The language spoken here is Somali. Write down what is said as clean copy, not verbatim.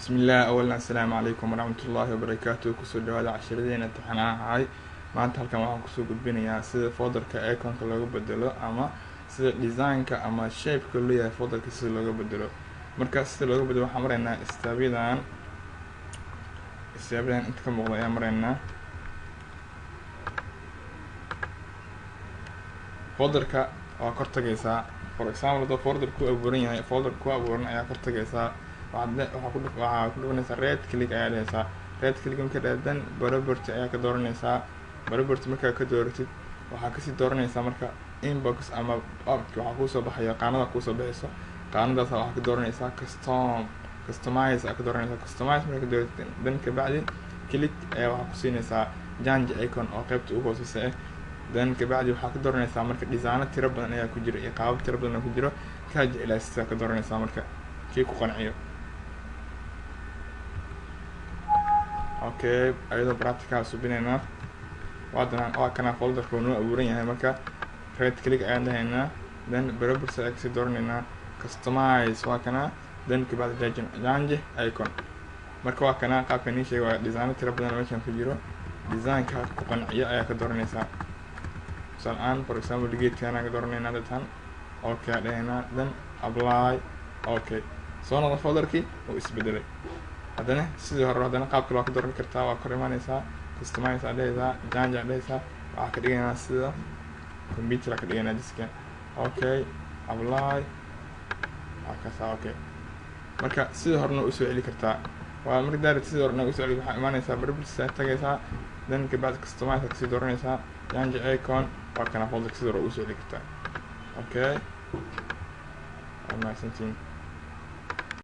Bismillaah. Awalan, assalaamu calaykum waraxmatullaahi wabarakaatu. Kusoo dhawaada cashiradeena imtixaanaha ahay. Maanta halkan waxaan kusoo gudbinayaa sida folderka iconka looga bedelo ama sida designka ama shapeka leeyahay folderka sida looga bedelo. Marka sida looga bedelo, waxaan maraynaa stepyadan inta ka muuqda ayaan maraynaa. Folderka waa kor tagaysaa. For example, hadduu folder ku abuuran yahay, folder ku abuuran ayaa kor tagaysaa. Waxaa ku dhufanaysaa right click ayaa dhehaysaa. Right click marka dhahdan, property ayaa ka dooranaysaa. Property markaa ka dooratid, waxaa kasii dooranaysaa marka inbox ama waxaa kuusoo baxaya qaanada kuusoo baxayso. Qaanadaas waxaa ka dooranaysaa customize ayaa ka dooranaysaa. Customize markaa ka dooratid, dan kabacdi click ayaa waxaa ku siinaysaa change icon oo qeybta ugu hooseysa ah. Dan kabacdi waxaa ka dooranaysaa marka designo tiro badan ayaa ku jira iyo qaabab tiro badan ayaa ku jiro. Kaa jeclaystaa ka dooranaysaa marka, kii ku qanciyo. Okay, ayadoo practical subinaynaa. Waadana waa kana folderka uu noo abuuran yahay. Marka right click ayaan dhahaynaa, then property ayaan kasii dooranaynaa, customize waa kana, then kabacdi change icon. Marka waa kana qaabka nii sheegay. Waa designo tiro badan meeshan ku jiro. Designka ku qanciyo ayaa ka dooranaysaa. Tusaale ahaan, for example, geedkaan ka dooranayna datan. Okay dhahaynaa, then apply. Okay, soo noqda, folderkii uu isbedelay. Haddana sidii hore, haddana qaab kale waa ka dooran kartaa. Waa kor imaaneysaa, customize aa dhehaysaa, change aa dhehaysaa. Waxaa ka dhigaynaa sida computer aa ka dhigaynaa diska. Okay, apply, waa kasaa. Okay, marka sidii horena usoo celi kartaa. Waa marka daarid sidii horena usoo celi, waxaa imaaneysaa properties aad tagaysaa, then kabacdi customize aa kasii dooranaysaa, change icon. Waa kana folderka sidii hore usoo celi kartaa. Okay, waa mahadsantiin.